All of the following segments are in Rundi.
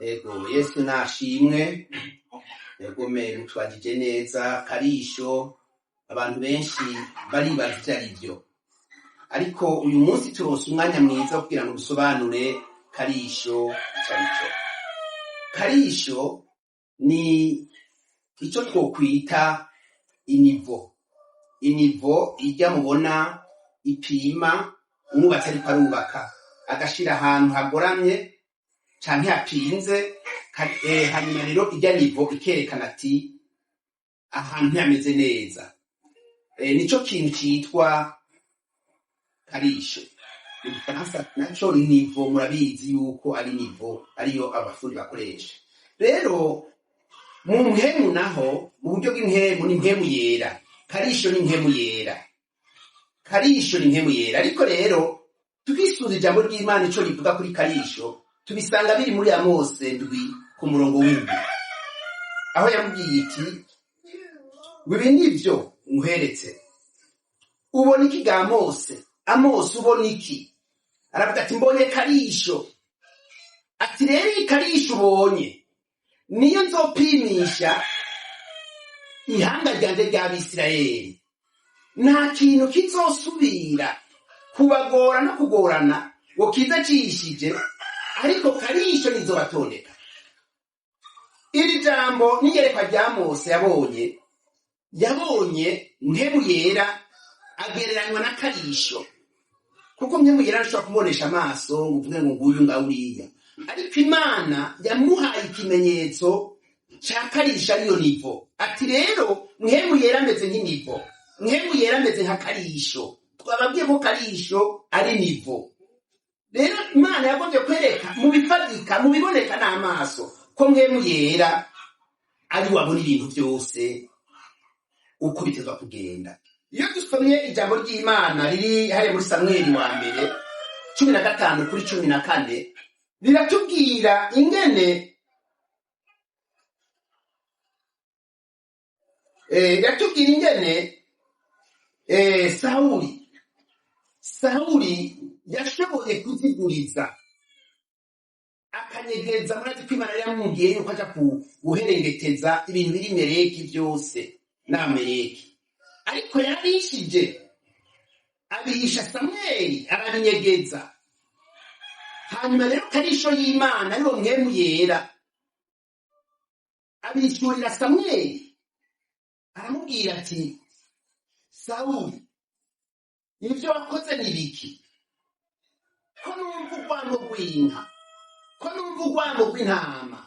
Ego, Yesu nashimwe. Ego me mutwagije neza. Karisho abantu benshi baribaza ivyo ari vyo, ariko uyu munsi turonse umwanya mwiza wo kugira ngo dusobanure karisho ico ari cyo. Karisho ni ico twokwita inivo. Inivo irya mubona ipima umwubatsi ariko arubaka, agashira ahantu hagoramye canke hapinze, hanyuma rero irya nivo ikerekana ati ahantu ntihameze neza. Nico kintu citwa karisho. Mu gifaransa naco nivo, murabizi yuko ari nivo, ariyo abafundi bakoresha. Rero mu mpwemu naho, mu buryo bw'impwemu, ni impwemu yera. Karisho ni impwemu yera, karisho ni impwemu yera. Ariko rero twisunze ijambo ry'Imana ico rivuga kuri karisho, tubisanga biri muri Amose 7 ku murongo w'7, aho yamubwiye iti: "Ngo ibi nivyo nkuheretse. Ubona iki ga Mose? Amose, ubona iki?" Aravuga ati: "Mbonye karisho." Ati: "Rero iyi karisho ubonye niyo nzopimisha ihanga ryanje ry'Abisirayeli. Nta kintu kizosubira kubagora no kugorana ngo kize cishije, ariko karisho nizobatondeka." Iri jambo n'iyerekwa rya Mose yabonye, yabonye mpwemu yera agereranywa na karisho, kuko mpwemu yera ashobora kumubonesha amaso ngo uvuge ngo nguyu ngawuriya, ariko Imana yamuhaye ikimenyetso ca karisho, ariyo nivo. Ati rero mpwemu yera ameze nk'inivo, mpwemu yera ameze nka karisho. Twababwiye ko karisho ari nivo. Rero Imana yagombye kwereka mu bifatika, mu biboneka n'amaso, ko mpwemu yera ari wabona ibintu byose uko bitezwa kugenda. Iyo dusomye ijambo ry'Imana riri hariya muri Samweli wa mbere 15 kuri 14, riratubwira ingene riratubwira ingene Sawuli yashoboye kuziguriza akanyegeza. Murazi ko Imana yamubwiye yuko aja guherengeteza ibintu biri Meleki byose n'Abameleki, ariko yarabishije, abihisha Samweli, arabinyegeza. Hanyuma rero karisho y'Imana, ariwo mpwemu yera, abishurira Samweli, aramubwira ati: "Sawuli, ibyo wakoze ni biki? Ko numva urwamo rw'inka, ko numva urwamo rw'intama?"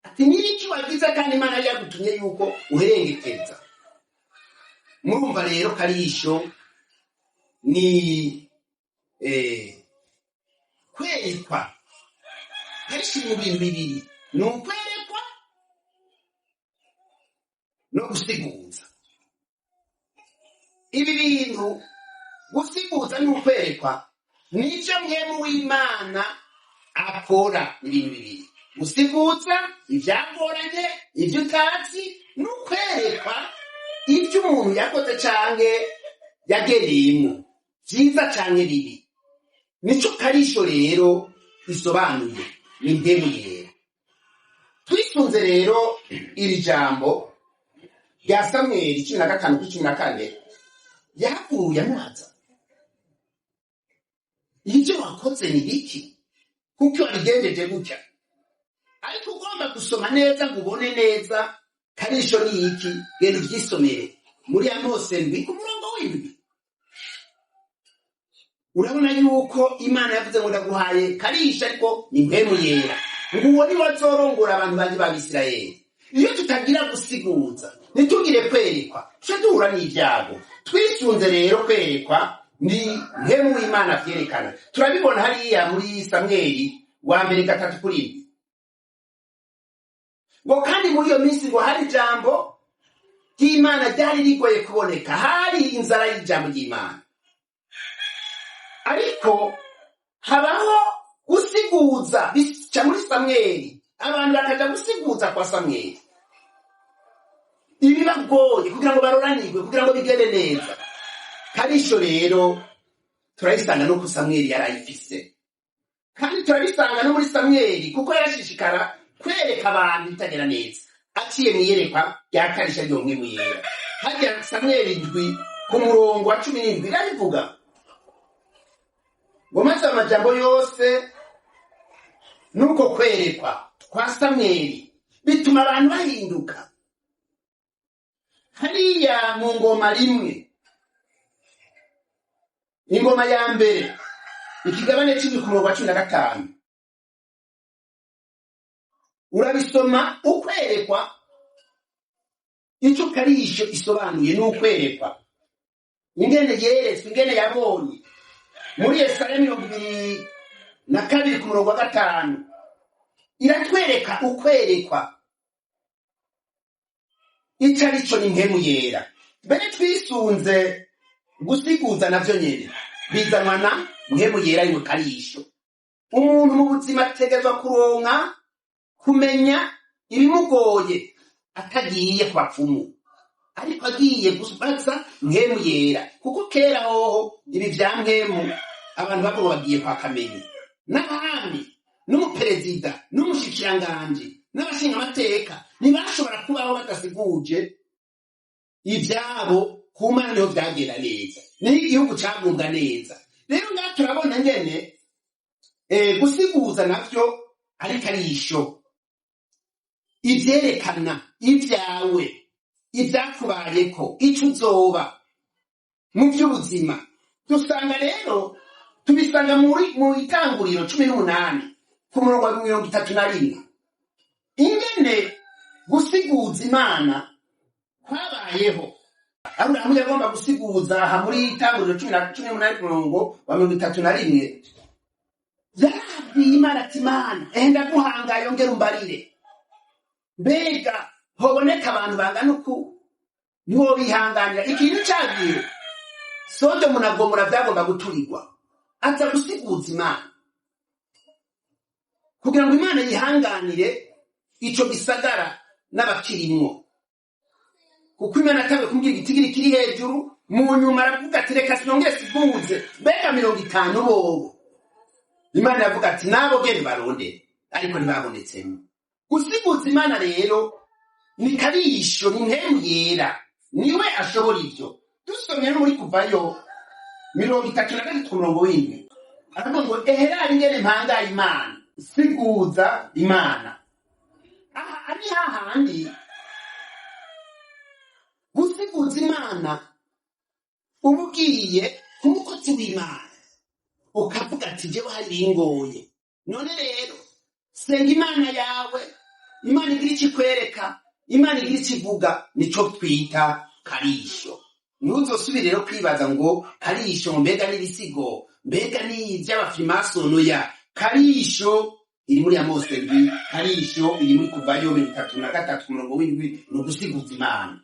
Ati: "Niki wagize kandi Imana yari yagutumye yuko uherengeteza?" Murumva rero karisho ni kwerekwa. Karisho iri mu bintu bibiri: ni ukwerekwa no gusiguza. Ibi bintu, gusiguza n'ukwerekwa, nivyo mpwemu w'Imana akora. Ibintu bibiri: gusiguza ivyagoranye, ivyo utazi, n'ukwerekwa ivyo umuntu yakoze canke yagereyemwo, vyiza canke bibi. Nico karisho rero isobanuye, ni mpwemu yera. Twisunze rero iri jambo rya Samweli 15 kuri 14, yahavuye amubaza: "Ibyo wakoze ni biki? Kuko wabigenjeje gutya?" Ariko ugomba gusoma neza ngo ubone neza karisho ni iki, genda uvyisomere muri Amose 7 ku murongo w'7. Urabona yuko Imana yavuze ngo: "Ndaguhaye karisho," ariko ni mpwemu yera, ngo uwo ni we azorongora abantu banje b'Abisirayeli. Iyo tutagira gusiguza, ntitugire kwerekwa, tuce duhura n'ibyago. Twisunze rero kwerekwa ni mpwemu w'Imana vyerekana, turabibona hariya muri Samweli wa mbere 3 kuri 7, ngo kandi muri iyo minsi ngo hari ijambo ry'Imana ryari rigoye kuboneka, hari inzara y'ijambo ry'Imana, ariko habaho gusiguza bica muri Samweli, abantu bakaja gusiguza kwa Samweli ibibagoye kugira ngo baroranirwe, kugira ngo bigende neza. Karisho rero turayisanga no ku Samweli yarayifise. Kandi turabisanga no muri Samweli, kuko yarashishikara kwereka abantu ibitagenda neza aciye mu iyerekwa rya karisha ryo Mpwemu Yera. Harya Samweli 7 ku murongo wa 17 irabivuga ngo maze amajambo yose nuko kwerekwa kwa Samweli bituma abantu bahinduka. Hariya mu ngoma rimwe, ingoma ya mbere, ikigabane c'indwi ku murongo wa 15, urabisoma ukwerekwa ico karisho isobanuye n'ukwerekwa ingene yeretswe, ingene yabonye. Muri Yesaya 22 ku murongo wa 5 iratwereka ukwerekwa ico arico ni Mpwemu Yera. Mbere twisunze gusiguza navyo nyene bizanwa na Mpwemu Yera ariwe karisho. Umuntu mu buzima ategerezwa kuronka kumenya ibimugoye atagiye ku bapfumu, ariko agiye gubaza Mpwemu Yera. Kuko kera hoho ibi vya Mpwemu abantu bavuga bagiye kwa Kamenyi, n'abami n'umuperezida n'umushikiranganji n'abashingamateka ntibashobora kubaho badasiguje ivyabo ku Mana. Niho vyagenda neza, niho igihugu cagumbwa neza. Rero ngaha turabona ngene gusiguza navyo ari karisho, ivyerekana ivyawe, ivyakubayeko, ico uzoba mu vy'ubuzima. Dusanga rero tubisanga mu Itanguriro 18 ku murongo wa 31, ingene gusiguza Imana kwabayeho. Aburahamu yagomba gusiguza aha muri Itanguriro 18 ku murongo wa 31, yarabwiye Imana ati: "Imana, ehe ndaguhangaye, ongera umbarire, mbega hoboneka abantu bangana uku ntiwobihanganira?" Ikintu cagiye Sodomu na Gomora vyagomba guturirwa, aza gusiguza Imana kugira ngo Imana yihanganire ico gisagara n'abakirimwo, kuko Imana atawe kumbwira igitigiri kiri hejuru. Mu nyuma aravuga ati: "Reka sinongere siguze, mbega 50 bobo?" Imana iravuga ati: "Nabo genda barondere," ariko ntibabonetsemo. Gusiguza Imana rero ni karisho, ni Mpwemu Yera niwe ashobora ivyo. Dusomye no muri Kuvayo 33 ku murongo w'7, aravuga ngo: "Eherari ingene mpangaye Imana, siguza Imana." Aha ari hahandi gusiguza Imana uba ugiye ku mukozi w'Imana ukavuga ati: "Jewe hari bingoye, none rero senga Imana yawe, Imana igira icyo ikwereka, Imana igira icyo ivuga." Nico twita karisho. Ntuzosubire rero kwibaza ngo karisho mbega n'ibisigo, mbega ni iby'abafirimasono. Ya karisho iri muri ya Mose 7, karisho iri muri Kuvayo 33 ku murongo w'7, ni ugusiguza Imana.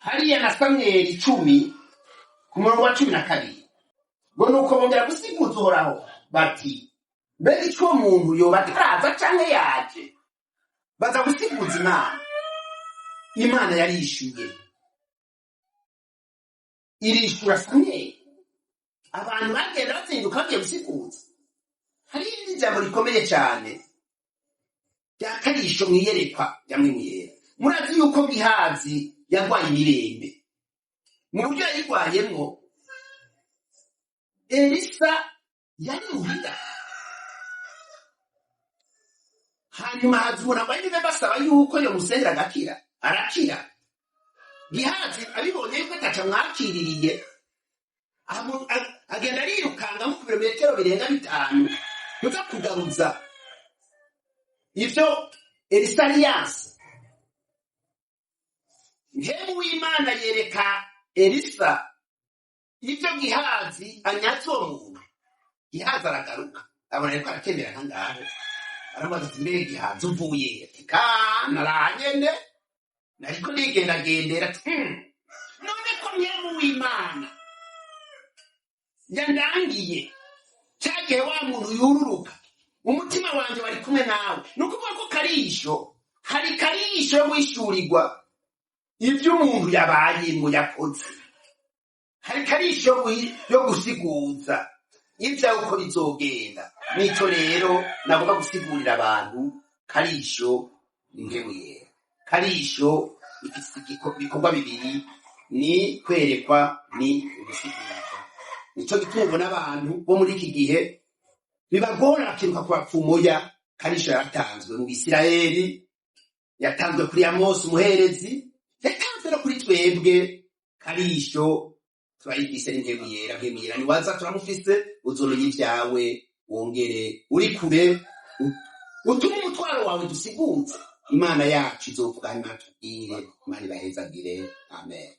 Hariya na Samweli 10 ku murongo wa 12 ngo: "Nuko bongera gusiguza Uhoraho bati: 'Mbega ico uwo muntu yoba ataraza canke yaje?'" Baza gusiguza Imana, Imana yarishuye, irishura Samweli. Abantu bagenda bazinduka bagiye gusiguza. Hari irindi jambo rikomeye cyane rya karisho mwiyerekwa rya Mpwemu Yera. Murazi yuko Gihazi yarwaye imirembe. Mu buryo yayirwayemwo, Elisa yari muhira, hanyuma haza umuntu arwaye imibembe basaba yuko yomusengera agakira, arakira. Gihazi abibonye yuko ataco amwakiririye, agenda arirukanga nko ku birometero birenga 5 kuza kugaruza ivyo Elisa yari yanse. Mpwemu w'Imana yereka Elisa ivyo Gihazi anyaze uwo muntu. Gihazi aragaruka, abona ariko aratembera nkangaho, aramubaza ati: "Mbega Gihazi, uvuye?" Ati: "Ka naranyene nariko nigendagendera." Ati: None ko Mpwemu w'Imana yandangiye cya gihe wa muntu yururuka, umutima wanje wari kumwe nawe." Ni ukuvuga ko karisho, hari karisho yo guhishurirwa ibyo umuntu yabayemo yakoze, hari karisho yo gusiguza. Ibyawe uko bizogenda. Nico rero nagomba gusigurira abantu. Karisho ni Mpwemu Yera. Karisho ifise ibikorwa bibiri: ni kwerekwa, ni ugusigurwa. Nico gituma ubona abantu bo muri iki gihe bibagora, bakiruka ku bapfumoya. Karisho yaratanzwe mu Bisirayeli, yatanzwe kuri Amosi umuherezi, yatanzwe no kuri twebwe. Karisho turayifise, ni Mpwemu Yera. Mpwemu Yera niwaza turamufise, uzomenya ivyawe, wongere uri kure utume umutwaro wawe dusigutse. Imana yacu izovuga hanyuma tubwire. Imana ibahezagire. Amen.